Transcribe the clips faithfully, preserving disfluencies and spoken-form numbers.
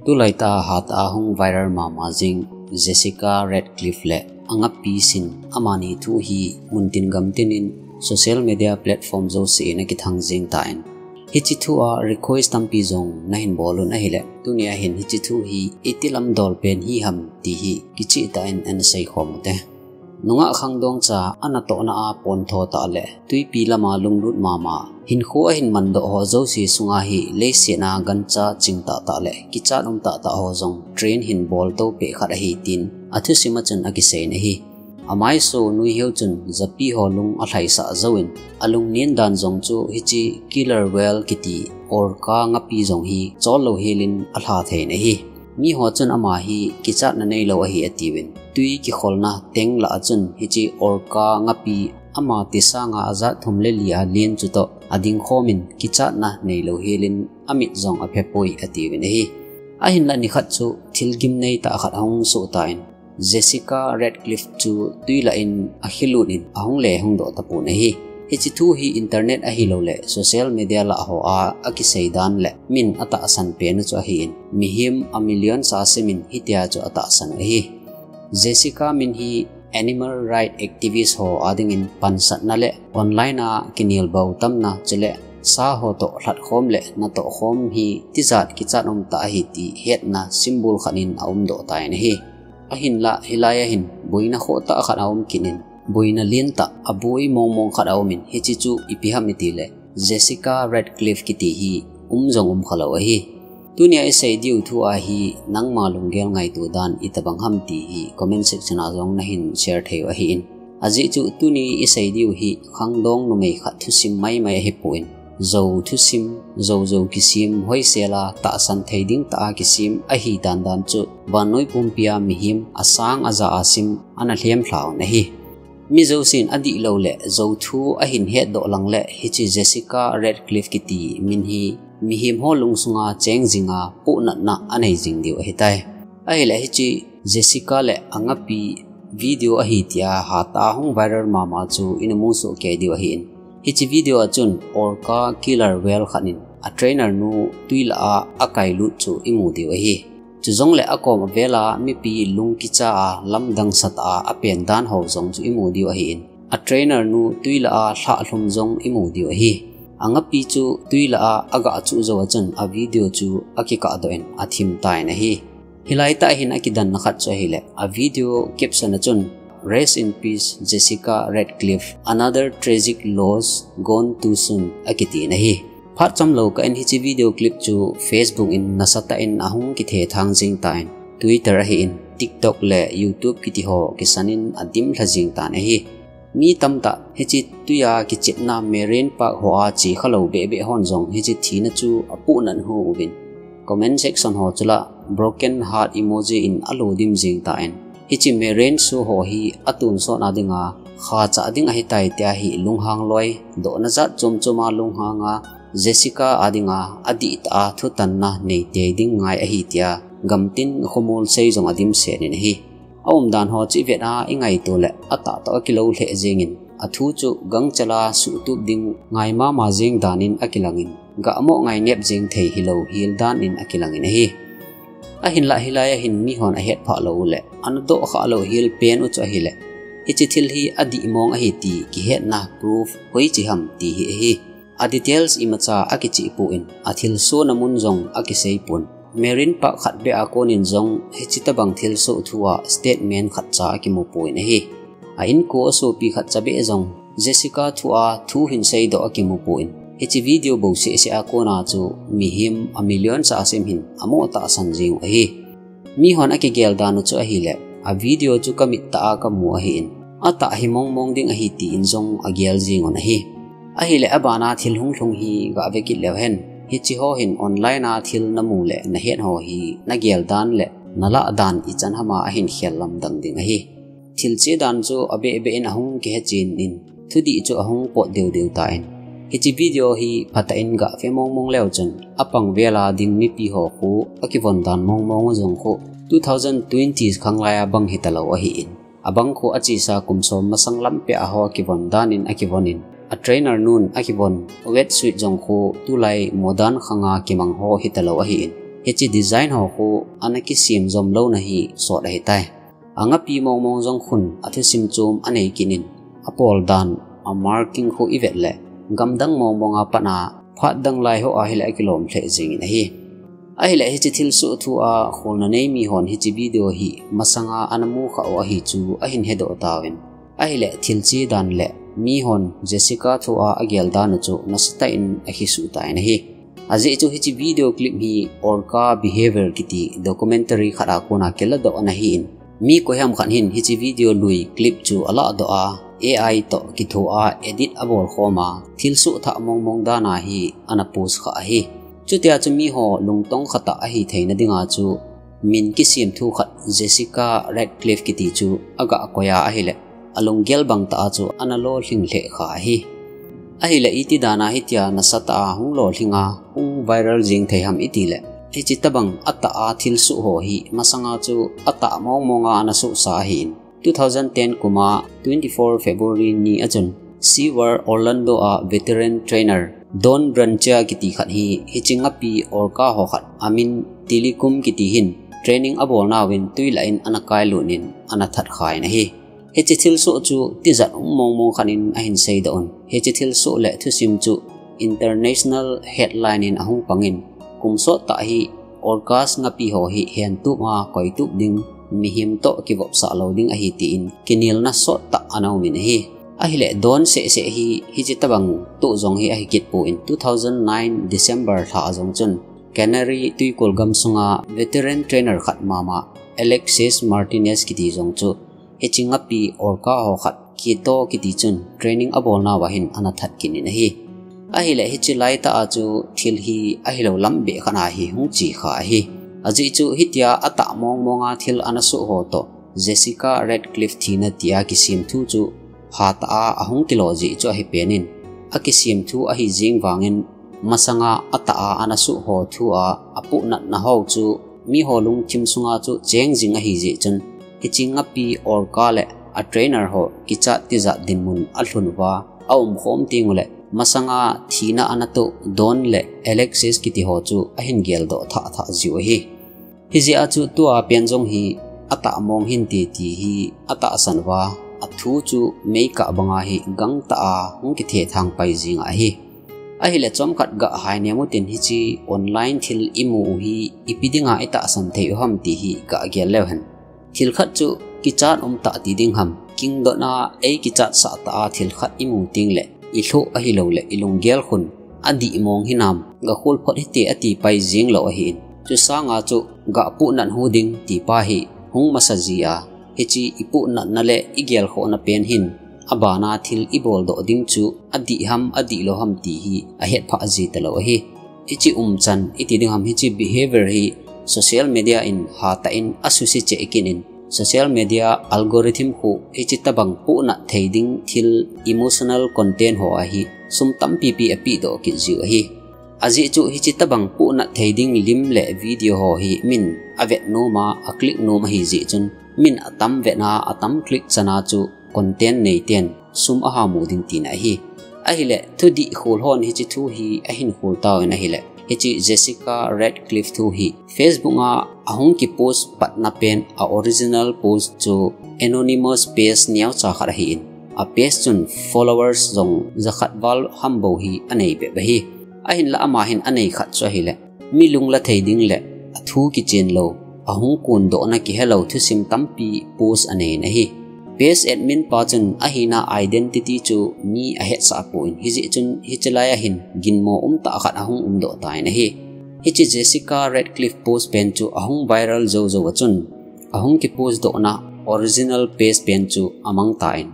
Tulai tah a hatah a hung viral mama jing Jessica Radcliffe le angapi sin amani thu hi muntin gamtin in social media platform jouse in akithang jing tan, hiche thu a request tampi jong nahin bol un ahile, tunia hin hiche thu hi iti lam dol pen hi ham ti hi kicheh tah in ana seikhom ute. Nungah khangdong cha anatohna a pontho tah le twipi lama lunglut mama, hinkho ahin mandoh ho jouse sunga hi leiset a gancha ching tahtah le kichat um tahtah ho jong train hin bol to peh khat ahi tin athusim a chun akiseiyin ahi. Amaiso nuiheu chun japi ho lung alhaisah jouvin, alungnen dan jong chu hiche killer whale kiti orca ngapi jong hi chollou helin alha theiyin ahi. Miho chun ama hi kichatna neilou ahi atiuvin, twi kikholna teng lah a chun hiche orca ngapi ama tisanga ajat thum le li a len chutoh adingkhomin kichatna neilou helin amit jong aphepoi atiuvin ahi. Ahinla nikhat chu thil gimnei tah khat ahung soh tan, Jessica Radcliffe chu twi lah in akhelut in ahung le hung doh tapon ahi. Hiche thu hi internet ahilouleh social media lah ho a akisei dan le min atahsan pen u chu ahin, mihem a million sa simin hitia chu atahsan u ahi. Jessica min hi animal right activist ho adingin pansatna le online a kinelbau tamna chule sa ho toh lhatkhom le natohkhom hi tijat kichat um tah ahi ti hetna symbol khat in aumdoh tan ahi. Ahinla hilai a hin boina khohtah khat aum kit in, boina lentah aboi mongmong khat aumin, hiche chu ipi ham itile Jessica Radcliffe kiti hi um jong um khalou ahi. Tunia isei diu thu a hi nangma lunggel ngaito dan itobang ham ti hi comment section a jong nahin share thei u ahin. Ajeh chu tuni isei diu hi khangdong numei khat thusim maimai ahipon, jou thusim, jou jou kisem, hoisel a tahsan thei ding tah a kisem ahi dan dan chu vannoi pumpia mihem asang aja a sim ana lhemlha un ahi. Mi jousen adihlou le jou thu ahin hetdoh lang le hiche Jessica Radcliffe kiti min hi mihem ho lungsunga cheng jinga pohnatna anei jing diu ahitai. Ahile hiche Jessica le angapi video ahi tia hatah a hung viral mama chu ina musoh kei diu ahin. Hiche video a chun orca killer whale khat in a trainer nu twi lah a akailut chu imu diu ahi. Chujongle akom avel a mipi lung kicha a lamdang satah a apen dan ho jong chu imu diu ahin. A trainer nu twi lah a lhahlhum jong imu diu ahi. Angapi chu twi lah a aga chuh jou a chun a video chu akikahdoh in athim tan ahi. Hilai tah hin akidanna khat chu ahile, a video caption a chun, "Rest in peace, Jessica Radcliffe, another tragic loss gone too soon," akitin ahi. Phat chomlou kah in hiche video clip chu Facebook in nasatah in ahung kithethang jing tan, Twitter ahin, TikTok le YouTube kiti ho kisan in adimlha jing tan ahi. Mi tamtah hiche twi a kichepna Marine Park ho a che khalou behbeh hon jong hiche thina chu apohnat hu uvin, comment section ho chu lah broken heart emoji in alo dim jing tan, hiche Marine show ho hi atonsot na dinga khacha ding ahitai tia hi lunghang loi, dohna jat chom chom a lunghang a, Jessica a dinga adihtah a thutanna neitei ding ngai ahi tia gamtin khomol sei jong adimset in ahi. Aumdan ho chu ivet a ingaito le atahtoh akilou lheh jengin, athu chu gangchel a suhtup ding ngai mama jeng dan in akilangin, gahmoh ngainep jeng thei hilou hel dan in akilangin ahi. Ahinlah hilai a hin mihon ahetphah lou u le ana dohkhah lou hel pen u chu ahile, hiche thil hi adih mong ahi ti kihetna proof hoiche ham ti hi ahi. A details imacha akicheh pon, athilsohna mun jong akisei pon, Marine Park khat beh a konin jong hiche tobang thilsoh thu a statement khatcha akimu pon ahi. A inko asopi khatcha beh jong Jessica thu a thu hin seidoh akimu pon, hiche video bou sehseh a kona chu mihem a million sa a sim hin amoh tahsan jeng u ahi. Mihon akigel dan u chu ahile, a video chu kamit tah a kamu ahin, atah hi mongmong ding ahi tin jong agel jeng un ahi. Ahile abana thil hunglhung hi gave kit leu hen, hiche ho hin online a thil namu le nahet ho hi nagel dan le nalah dan ichan hama ahin khel lamdang ding ahi. Thil che dan chu abehbeh in ahung kihechen in, thudih chu ahung pot deudeu tan, hiche video hi phatah in gave mongmong leu chun, apang vel a ding mipi ho khu akivon dan mongmong u jong khu two thousand twenty khanglai a bang hitalou ahin, abang khu achesa kum som masang lam peh a ho kivon dan in akivon in, a trainer nun akivon wetsuit jong khu tulai modern khanga kimang ho hitalou ahin, hiche design ho khu ana kisem jom louna hi sot ahitai. Angapi mongmong jong khun athusim chom anei kit in, apol dan, a marking khu ivet le gamdang mongmong a pat a phat dang lai ho ahile akilom lheh jeng in ahi. Ahile hiche thilsoh thu a kholna nei mi hon hiche video hi masanga ana mu kha u ahi chu ahin hedoh tauvin. Ahile thil che dan le mi hon Jessica thu a agel dan u chu nasatah in akisuh tan ahi. Ajeh chu hiche video clip hi orca behavior kiti documentary khat a kona kiladoh ana hi in, mi koiham khat hin hiche video lui clip chu aladoh a, A I toh kitho a edit abol khom a, thilsoh thah mongmong dan a hi ana post kha ahi. Chutia chu mi ho lungtong khat a ahi theina dinga chu min kisem thu khat Jessica Radcliffe kiti chu aga koi a ahile, alunggel bang tah a chu ana lolhing lheh kha ahi. Ahile iti dan a hitia nasatah a hung lolhing a, hung viral jeng thei ham iti le, hiche tabang atah a thilsoh ho hi masanga chu atah mongmong a ana sohsa ahi in. Two thousand ten kum a twenty-four February ni a chun SeaWorld Orlando a veteran trainer Don Brancheau kiti khat hi hiche ngapi orca ho khat amin Tilikum kiti hin training abolna uvin tui lah in ana kailut in ana that kha in ahi. Hiche thilsoh chu tijat um mongmong khat in ahin seidoh un. Hiche thilsoh le thusim chu international headline in ahung pang in, kum sot tah hi orcas ngapi ho hi hentup a koitup ding, mihem toh kivopsah lou ding ahi tin kinelna sot tah ana um in ahi. Ahile Don sehseh hi hiche tabang toh jong hi ahi kit pon, two thousand nine December lha a jong chun Canary tuikol gam sunga veteran trainer khat mama Alexis Martinez kiti jong chu hiche ngapi orca ho khat Kito kiti chun training abolna uva hin ana that kit in ahi. Ahile hiche laitah a chu thil hi ahilou lam beh khat a hi hung che kha ahi. Ajeh chu hitia atah mongmong a thil ana soh ho toh Jessica Radcliffe thina tia kisem thu chu hatah a ahung kilo jeh chu ahi pen in, akisem thu ahi jeng vangin masanga atah a ana soh ho thu a apuhnatna ho chu miho lungthim sunga chu cheng jing ahi jeh chun, hiche ngapi orca le a trainer ho kichat tijat dinmun alhun uva aumkhom teng ule, masanga thina ana toh Don le Alexis kiti ho chu ahin geldoh thah thah jiu ahi. Hijeh a chu tua pen jong hi atah mong hinte ti hi atahsan uva, athu chu meikah banga hi gangtah a hung kithethang pai jing ahi. Ahile chomkhat gah hainem utin hiche online thil imu u hi ipi dinga itahsan thei u ham ti hi gah gel leu hen. Thil khat chu kichat umtah ti ding ham, kingdot a eikichat sah tah a thil khat imu teng le ilhoh ahilou le ilunggel khun adih mong hinam, gakhol phot hite ati pai jeng lou ahin. Chusanga chu gah puhnat hu ding ti pa hi hung masa ji a, hiche ipuhnatna le igelkhohna pen hin abana thil iboldoh ding chu adih ham adihlou ham ti hi ahetphah ji talou ahi. Hiche umchan iti ding ham, hiche behavior hi social media in hatah in asuse cheh kit in, social media algorithm khu hiche tabang puhnat thei ding thil, emotional content ho a hi sum tampipi apehdoh kit jiu ahi. Ajeh chu hiche tabang puhnat thei ding lim le video ho hi min avet nom a, aclick nom ahi jeh chun min atam vetna atam click chana chu content neiten sum ahamu ding tina ahi. Ahile thudih khol hon hiche thu hi ahin khol tauvin ahile, hiche Jessica Radcliffe thu hi Facebook a ahung kipost patna pen a original post chu anonymous page neocha khat ahin, a page chun followers jong jakhat val ham bou hi anei bep ahi. Ahinla ama hin anei khat chu ahile, mi lungla thei ding le athu kichen lou, ahung kondohna kihelou thusim tampi post anei in ahi. Page admin pa chun ahina identity chu mi ahetsah pon, hijeh chun hiche lai a hin ginmo umtah khat ahung umdoh tan ahi. Hiche Jessica Radcliffe post pen chu ahung viral jou jou a chun, ahung kipost dohna original page pen chu amang tan,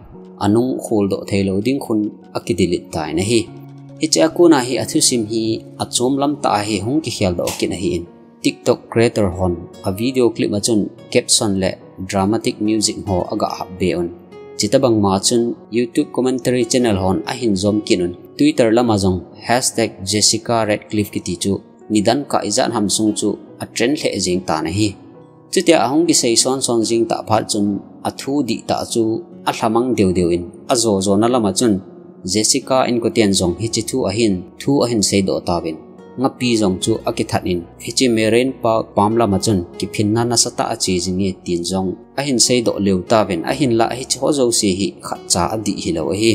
anung kholdoh theilou ding khun akidelete tan ahi. Hiche a kona hi athusim hi achom lam tah a hi hung kikheldoh kit ahin, TikTok creator hon a video clip a chun caption le dramatic music ho agah hap be un. Chuti bangma chun YouTube commentary channel hon ahin jom kit un. Twitter lama jong hashtag Jessica Radcliffe kiti chu nidan kah ijat ham sung chu a trend lheh jeng tan ahi. Chutia ahung kisei sonson jing tah phat chun athu dihtah chu alhamang deudeu in, ajo jona lama chun Jessica inkoten jong hiche thu ahin, thu ahin seidoh tauvin. ngapi jong chu akithat in, hiche Marine Park pam lama chun kiphinna nasatah a che jing e tin jong ahin seidoh leu tauvin, ahinlah hiche ho jouse hi khatcha adih hilou ahi.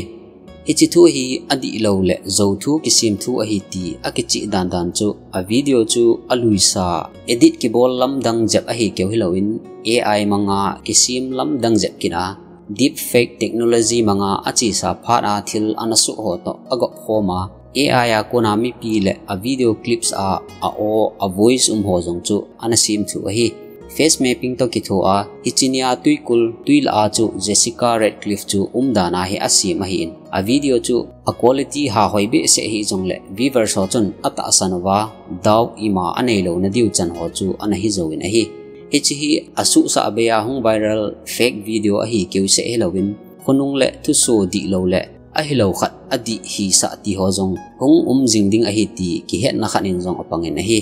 Hiche thu hi adihlou le jou thu kisem thu ahi ti akicheh dandan chu a video chu aluisa edit kibol lamdang jep ahi keu hilouvin, A I manga kisem lamdang jep kit a, deepfake technology manga achesa phat a thil ana soh ho toh agop khom a, A I a kona mipi le a video clips a a aw a voice um ho jong chu ana semthu ahi. Face mapping toh kitho a, hiche nia twikul twi lah a chu Jessica Radcliffe chu umdan a hi asem ahin, a video chu a quality hahoi behseh hijongle viewers ho chun atahsan uva doubt ima aneilou nadiu chan ho chu ana hijouvin ahi. Hiche hi asuhsah bei a hung viral fake video ahi keuseh hilouvin, khonung le thuso dihlou le ahilou khat adih hisah ti ho jong hung um jing ding ahi ti kihetna khat in jong apangin ahi.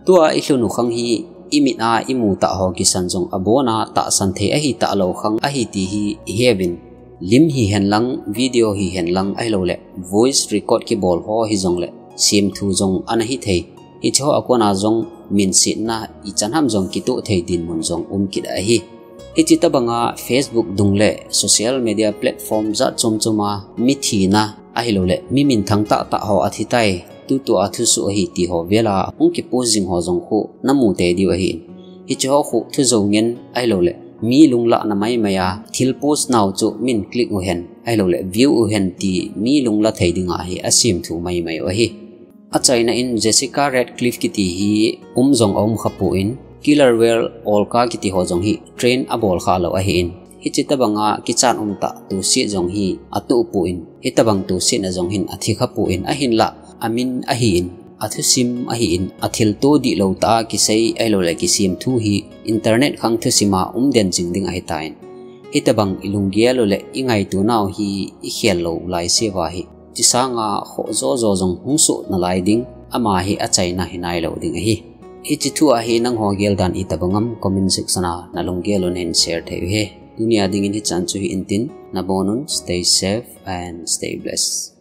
Tua ilhun u khang hi imit a imu tah ho kisan jong abona tahsan thei ahi talou khang ahi ti hi iheuvin, lim hihen lang, video hihen lang ahiloule voice record kibol ho hijongle semthu jong ana hithei. Hiche ho a kona jong minsetna ichan ham jong kitoh thei dinmun jong um kit ahi. Hiche tobanga Facebook dung le social media platform jat chom chom a mi thina ahiloule mi minthang tahtah ho athitai, tutua thusoh ahi ti ho vela hung kipost jing ho jong khu namu tei diu ahin. Hiche ho khu thujou ngen ahiloule mi lunglahna maimai a thil post nau chu min click uhen ahiloule view uhen ti mi lungla thei dinga hi asemthu maimai u ahi. Achaina in Jessica Radcliffe kiti hi um jong aum khapon, Killer Whale Orca kiti ho jong hi train abol khalou ahin, hiche tobanga kichat umtah toset jong hi atohpon, hitobang tosetna jong hin athi khapon, ahinlah amin ahin, athusim ahin, athilto dihlou tah a kisei ahiloule kisemthu hi internet khang thusima umden jing ding ahitan, hitobang ilunggel u le ingaitonau hi ikhel lou laiseuva hi, hiche sanga khoh jojo jong hung soh nalai ding, ama hi achaina hinailou ding ahi. Hiche thu a hi nangho geldan itobang ham comment section a nalunggel u nahin share thei uhe. Tunia dingin hichan chu hi intin, nabonun stay safe and stay blessed.